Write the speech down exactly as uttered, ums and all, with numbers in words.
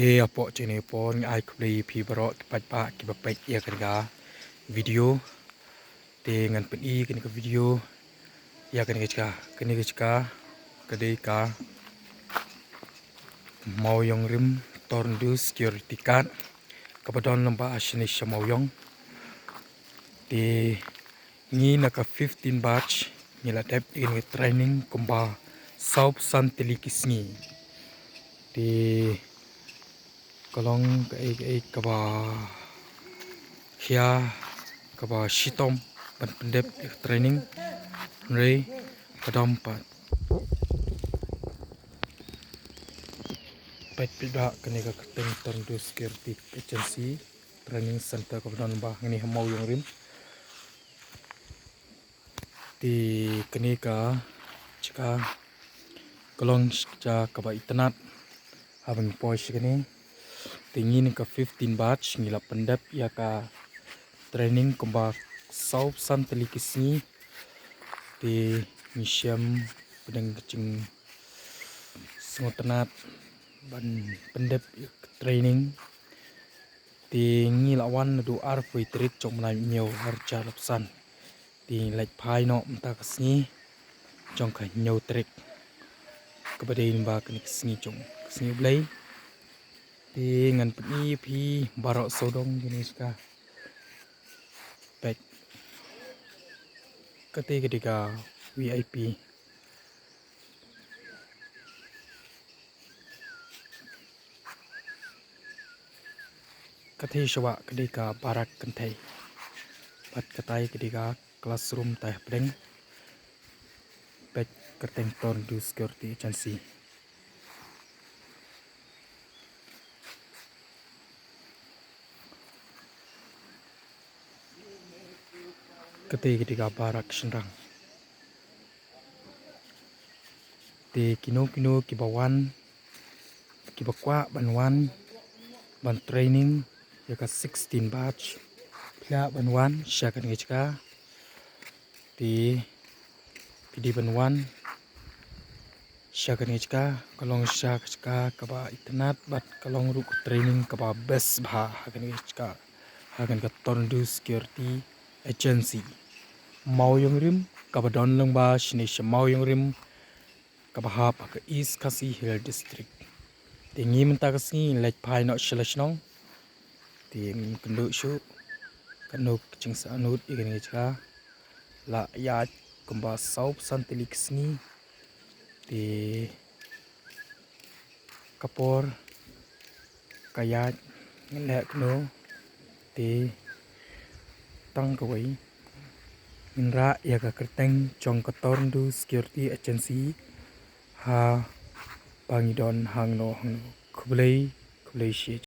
Te hapoh jong kane ka por ngi ai khublei ïa phi baroh ki paidbah kiba peit ïa kane ka video. Te ngan pyni kane ka video ïa kane ka jaka. Kane ka jaka ka dei ka Mawïong Rim Torndu Security Guard kaba don lyngba shane sha Mawïong. Te ngi na ka fifteen batch ngi la dep ïa kane ka training kumba sawphew san tylli ki sngi. Te ka long kaei kaei kaba khia, kaba shitom ban pyndep ïa ka training. Hynrei ka dom pat. Peit, peit ba kane ka kyrteng Torndu Security Agency Training Center kaba don ba hangne ha Mawïong Rim. Te kane ka jaka ka long jaka kaba itynnad haba ngi poi sha kane. Te ngi na ka fifteen batch ngi la pyndep ïa ka training kumba sawphew san tylli ki sngi. Te ngi shem pdeng ka jingsngewtynnad ban pyndep ïa ka training. Te ngi la wan naduh arphew tarik jong u bnai Hynñiew arhajar arphew san. Te ngi leit phai noh mynta ka sngi jong ka Hynñiew tarik kaba dei lyngba kane ka sngi jong ka sngi U Blei. Te ngan pyni ïa phi baroh sawdong kane ka jaka. Peit. Kata ka dei ka V I P. Kata shuwa ka dei ka barak kynthei. Bad kata ka dei ka classroom tai hapdeng. Peit, kyrteng Torndu Security Agency. Kata ka dei ka barak shynrang. Te kino kino kiba wan, kiba kwah ban wan ban training ïa ka sixteen batch, phi lah ban wan sha kane ka jaka. Te phi dei ban wan sha kane ka jaka, ka long sha ka jaka kaba itynnad bad ka long ruh ka training kaba best bha ha kane ka jaka, ha kane ka Torndu Security Agency Mawïong Rim kaba don lyngba shane sha Mawïong Rim kaba hap ha ka East Khasi Hills District. Te ngi mynta ka sngi ngi leit phai noh sha la shnong. Te ngin kynduh shuh katno ka jingsahnud ïa kane ka jaka. La ïaid kumba sawphew san tylli ki sngi. Te ka por ka ïaid, ngin leh kumno. Te tang kawei, ngin rah ïa ka kyrteng jong ka Torndu Security Agency haba ngi don hangno hangno. Khublei, khublei shibun.